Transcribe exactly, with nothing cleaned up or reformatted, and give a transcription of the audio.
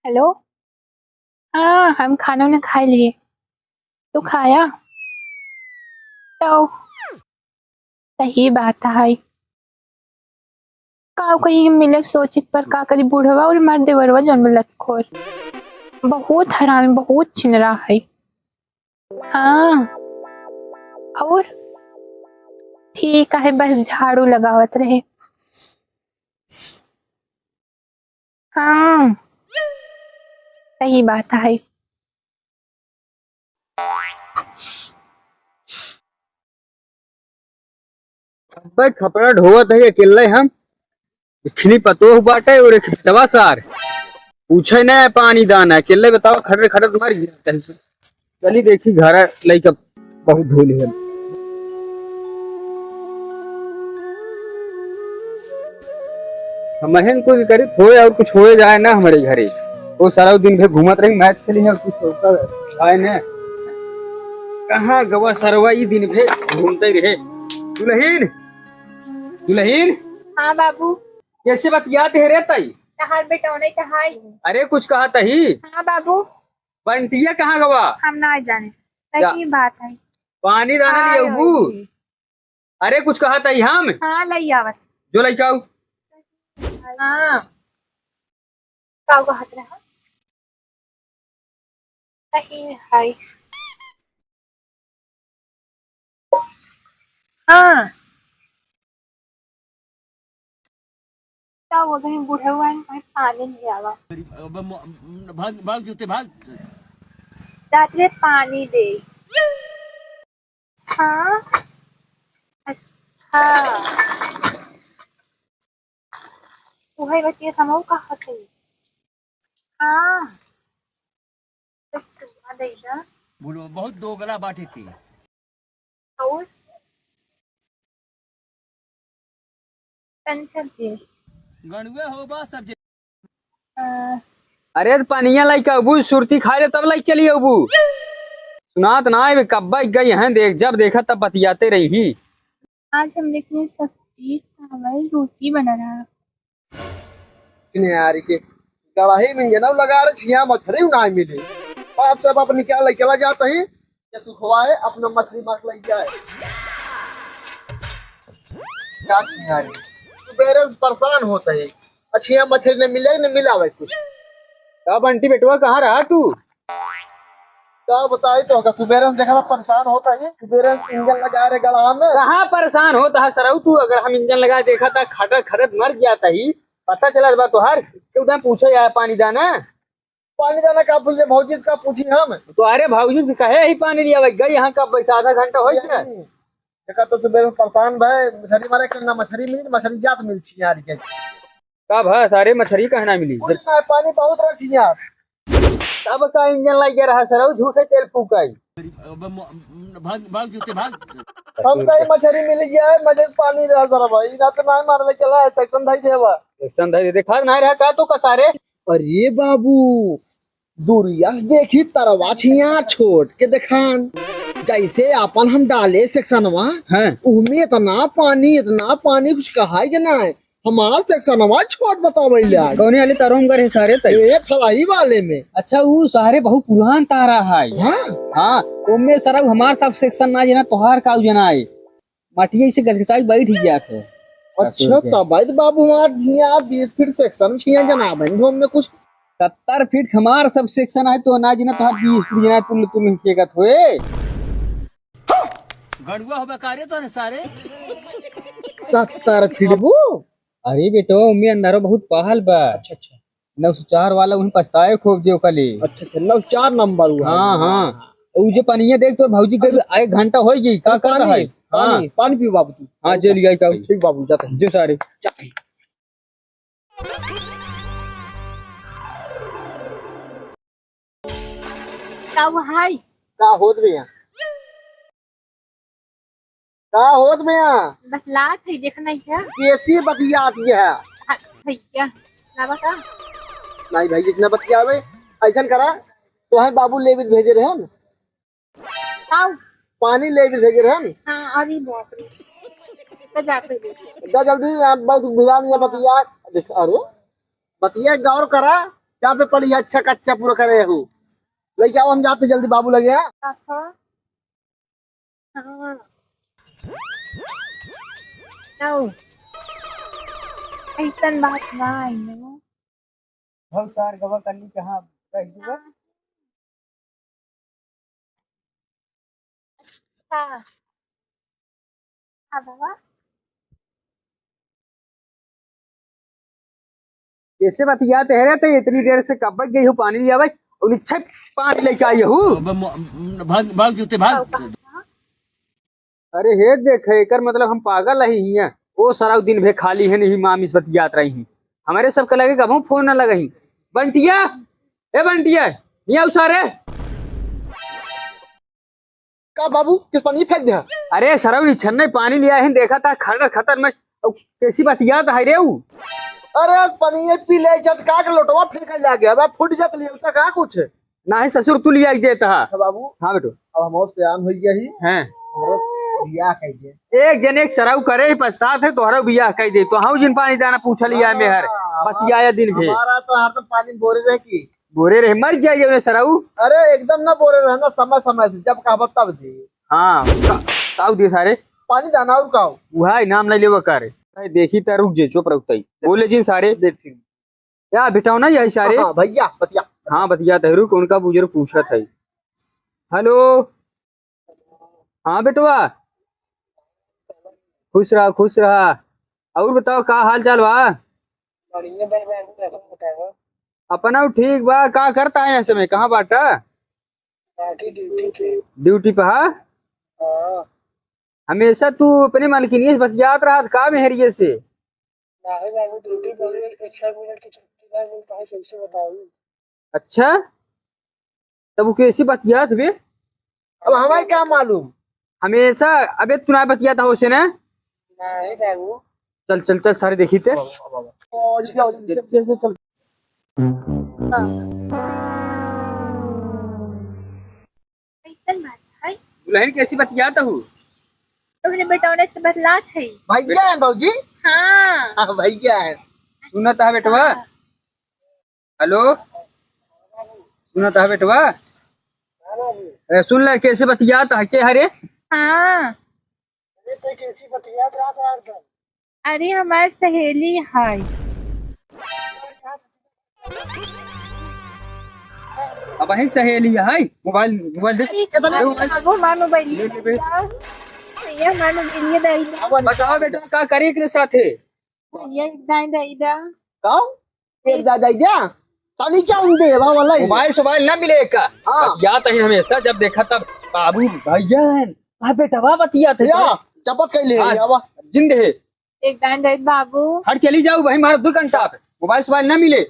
हेलो। हाँ, हम खाना उना खाइ लिए। तू खाया? तो सही बात है। का कहीं हम मिले सोचित, पर का करी, बुढ़वा और मार देवरवा जौन लतखोर, बहुत हरामी, बहुत छिनरा है। हाँ, और ठीक है, बस झाड़ू लगावत रहे। हाँ, सही बात है। अबे खपड़ा ढोवत है अकेले हम। इखनी पतोह बाटे और एक बेटवा सार। पूछे ना पानी दाना, अकेले बताओ, खटर खटर मर गया। चली देखी घर लइका बहुत ढोली है। हमहिन कुछ करित होए और कुछ होए जाए ना हमरे घरे। वो सारा दिन भर घूमत रही, मैच खेली है, कुछ होता आए ना। कहाँ गवा सरवा ई दिन भर घूमते रहे। दुल्हन, दुल्हन। हाँ बाबू। कैसे बतियात है रे तई? तहार बेटौने कहाई। अरे कुछ कहा तही। हाँ बाबू। बंटिया कहाँ गवा? हम ना जाने। जा। सही बात है। पानी दाना हाँ, ले अबू। अरे कुछ कहा तही हम। हाँ, लई आवत। जो लइका आऊ। हाँ। का कहत रहा? सही है। हाँ। का हो गए बुढ़वा, कहीं पानी ले आवा। अब म-, भाग, भाग जूते, भाग। जात रे पानी दे। हाँ? अच्छा। उहे बतिया हमहू कहत हई। हाँ। तो चुम्मा दे दा। बोलो, बहुत दोगला बाटे थी। और? टेंशन थी। गणुए हो बा सब जे- हाँ। अरे त पनिया लइके अबू, सुरती खाए ले तब लइके चली अबू। सुनात ना आए, कब्बा गई हैं, देख, जब देखा तब बतियाते रही। आज हमरे के सब्जी, चावल, रोटी बना रहा। यार के गड़ाही में जनऊ लगा रहे छिया, मछरी ना मिले। बाप से बाप निकाल ले चला जाता ही, या सुखवाए अपना मछरी मार ले जाए। का छिया रे? सुबेरे से परेशान होता है, अच्छिया मछरी न मिले, न मिलावे कुछ। का बंटी बेटवा, कहाँ रहा तू? का बताई तो, का सुबेरे से देखा था, परेशान होता है। सुबेरे से इंजन लगा रहे गड़हा में। कहाँ परेशान होता है सरऊ तू? अगर हम इंजन लगा देखा था, खटत खटत मर गया था ही। पता चला बा तोहार, क्यों ना पूछे यार पानी दाना? पानी दाना का पूछे, भौजी का पूछी हम? तो अरे भौजी से कहे ही पानी लिया भाई, गई यहाँ कब बैठा, आधा घंटा हो गया। देखा तो सुबेरे से परेशान भाई, मछरी मारे के ना मछरी मिली, मछरी जात मिल छी यार के। का भा सारे मछरी कहाँ ना मिली? कुछ ना, पानी बहुत रह छी यार। तब का इंजन लाग गया रहा सरऊ, झूठे तेल फूकाई। अब म-, भाग, भाग जूते, भाग। हम कहीं मछरी मिल गया है, मजे पानी रहा सर भाई, ना तो ना मारले चला है, सेक्शन धाई देवा। सेक्शन धाई दे, देखा ना रहा का तो का सारे। अरे बाबू, दूरिया से देखी तरवा छिया छोट के देखान, जैसे आपन हम डाले सेक्शनवा, हाँ। उहमे इतना पानी, इतना पानी, कुछ कहा ही के ना है। हमार सेक्शनवा छोट बतावल जाए। कौने वाले तारों में करे सारे तई? ए, फलाई वाले में। अच्छा, ऊ सारे बहुत पुरान तारा है। हाँ? हाँ, ओमे सरऊ हमार सब सेक्शन ना जना, तोहार का जना है। मटिया से गलगचाई बैठ ही जात है। अच्छा, तब आई तो बाबू हमार हियाँ बीस फीट सेक्शन छिया जना बन घूम में कुछ। सत्तर फीट हमार सब सेक्शन है तो ना जना, तोहार बीस फीट जना तुल तुल के गत होए। गड़ुआ होबे का रे तोने सारे? सत्तर फीट बू? अरे बेटो, ओमे अंदरो बहुत पहल बा। अच्छा, अच्छा। नौ सौ चार वाला वहीं पछताए खूब जे ओकले। अच्छा, अच्छा, नौ सौ चार नंबर हुआ। हाँ, हाँ। उ जे पनिया देख तोर भौजी के अच्छा। एक घंटा हो गई, का करता पानी, है? पानी, हाँ। पानी पी बाबू तू। हाँ, जे लिया का। ठीक बाबू, जाते हैं। जो सारे। जाते हैं। का हुआ हाय? का होत भैया? का होत भैया? बस लात है, देख नहीं क्या? कैसी बतियात ये है? हाँ, भैया, लावा का? नहीं भाई, जितना बतियावे, ऐसन करा, तो है बाबू लेवित भेजे रहे न। आओ। पानी लेवित भेजे रहे न। हाँ, अरे बाप रे। तो जाते हैं। जा जल्दी, आप बहुत बुरा नहीं है बतिया। देख, अरे, बतिया गौर करा, का पे पड़ी है, अच्छा कच्चा पूरा करे हो। लेके आओ, हम जाते जल्दी बाबू लगे हैं। पापा। हाँ। आओ। ऐसन बात ना आई ना। भौसार गवा कन्नी कहाँ रह गवा? अच्छा। हाँ बाबा। कैसे बतियात है रे? तो इतनी देर से कब गई हो पानी लियावे, और इच्छा पानी लेके आई हो। अब म-, भाग, भाग जूते, भाग। अरे हे देख, एकर मतलब हम पागल ही हियां। ओ सराउ दिन भे खाली है नहीं, मामी से बतियात रही ही। हमरे सबके लगे कबहूँ फोन न लगही। बंटिया, ए बंटिया, हियां आउ सारे। का बाबू, किस पानी फेंक दिया? अरे सरऊ, ई छन्ने पानी लिया है, देखा था खटर खतर में, अउ कैसी बतियात है रे ऊ? अरे पानी ये पी ले, जब का के लोटवा फेंक लागे, अब फूट जात लिया, उतना का कुछ? नाही ससुर, तू लिया के देता है। अच्छा बाबू। हाँ बेटो। अब हम और सियान हो गया ही। हैं। हमरो बियाह कर दे। एक जने एक सरऊ करे ही पछतात है, तोहरा बियाह कर दे। तो हम जिन पानी दाना पूछा लिया हाँ, मेहर, हमारा बतियाया दिन भे। हमारा तो हर तो पानी बोरे रह की। बोरे रहे, मर जाइए उन्हें सरऊ। अरे एकदम ना बोरे रहना, समय समय से जब कहबो तब दे। हाँ, का-, काऊ दे सारे? पानी दाना और काऊ? उहा इनाम नहीं लेवा का रे? नहीं, देखी त रुक जे, चुप रह तई। बोले जिन सारे। दे ठीक। या बेटाओ ना यही सारे? हाँ, भैया, बतिया। हाँ, बतिया त रुक, उनका बुजुर्ग पूछत है। हेलो। हाँ बेटवा। खुश रहा, खुश रहा। और बताओ, का हाल चाल बा? बढ़िया बा, बा, बा, बा, बा। अपना ठीक बा, का करता है ऐसे में, कहाँ बाटा? बाकी ड्यूटी पे। ड्यूटी पे हा? हाँ। हमेशा तू अपने मालकिनिया से बतियात रहत का मेहरिये से? नाही बाबू, ड्यूटी पे ही, एक छह मिनट की छुट्टी ना मिल पाए, कैसे बताऊँ? अच्छा, तब वो कैसे बतियात बे? अब हमारे क्या मालूम? हमेशा, अबे तू ना बतियात हो से ना? नाही बाबू। चल, चल, चल, सारे देखी ते। बाबा, बाबा। ओ, चल, चल, चल, चल, चल। कैसन बात है? दुल्हन कैसी बतियात हूँ? तुमने बेटौने से बतलात है। भैया है भौजी? हाँ। हाँ, भैया है। सुनत है बेटवा? अच्छा। हेलो, सुनत है बेटवा? ए, सुन ले, कैसे बतियात है, के हरे? हाँ। अरे, तो कैसी बतियात रहत है यार तुम? अरे, हमार सहेली है। अब है सहेली है, मोबाइल, मोबाइल दे। अरे, मोबाइल। बाबू, हमार मोबाइल ले, ले, ले। ये हमार मोबाइल ये दे दे। बताओ बेटा, का करे के साथे? ये दाई दे दे। का? एक दादा इद्या, तनी क्या उन दे, वाह, वाला ही। मोबाइल सोबाइल ना मिले का? हाँ। बतियात ही हमेशा, जब देखा तब बाबू भैया, आ बेटवा बतियात है या, तो। चपत कैले है, हाँ, या, वाह। जिंदे है। एक दान दे बाबू। हट चली जाऊ भाई, मार दो घंटा पे। मोबाइल सोबाइल ना मिले।